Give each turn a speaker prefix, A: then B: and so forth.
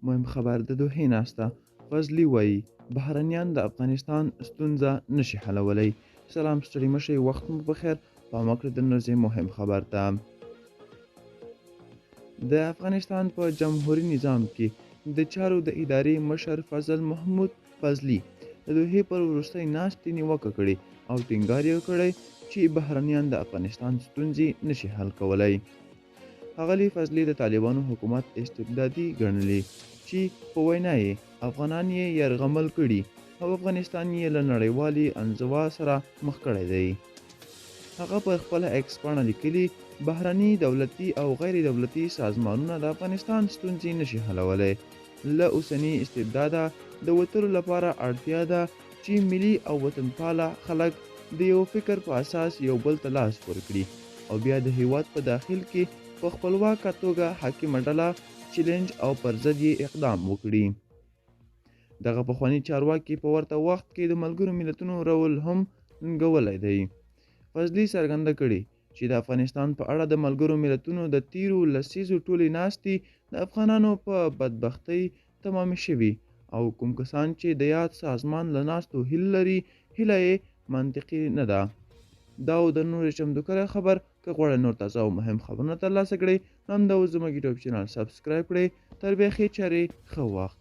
A: مهم خبر د دوحې ناسته، فضلي وايي، بهرنیان د افغانستان ستونزه نشي حلولی. سلام، ستړي مشئ، وخت مو پخیر. پام وکړئ د نورځې مهم خبر ته. د افغانستان په جمهوري نظام کې د چارو د ادارې مشر فضل محمود فضلي د دوحې پر وروستۍ ناستې نیوکه کړې او ټینګار یې کړی چې بهرنیان د افغانستان ستونزې نشي حل کولی. ښاغلي فضلي د طالبانو حکومت استبدادي ګڼلی چې په وینا یې افغانان یې یرغمل کړي او افغانستان یې له نړیوالې انزوا سره مخ کړی دی. هغه پر خپله ایکس پاڼه لیکلي، بهرني دولتي او غیر دولتي سازمانونه د افغانستان ستونزې نشي حلولی. له اوسني استبداده د وتلو لپاره اړتیا ده چې ملي او وطنپاله خلک د یو فکر په اساس یو بل ته لاس ورکړي او بیا د هیواد په داخل کې په خپلواکه توګه حاکمه ډله چیلنج او پر ضد یې اقدام وکړي. دغه پخواني چارواکي په ورته وخت کې د ملګرو ملتونو رول هم ننګولی دی. فضلي څرګنده کړې چې د افغانستان په اړه د ملګرو ملتونو د تیرو لسیزو ټولې ناستې د افغانانو په بدبختۍ تمامې شوي او کوم کسان چې د یاد سازمان له ناستو هیله لري، هیله یې منطقي نه ده. دا و د نورې چمتو کړی خبر. که غواړئ نور تازه او مهم خبرونه ترلاسه کړئ، نو همدا اوس زموږ یوټیوب چینل سبسکرایب کړئ. تر بیا ښې چارې، ښه وخت.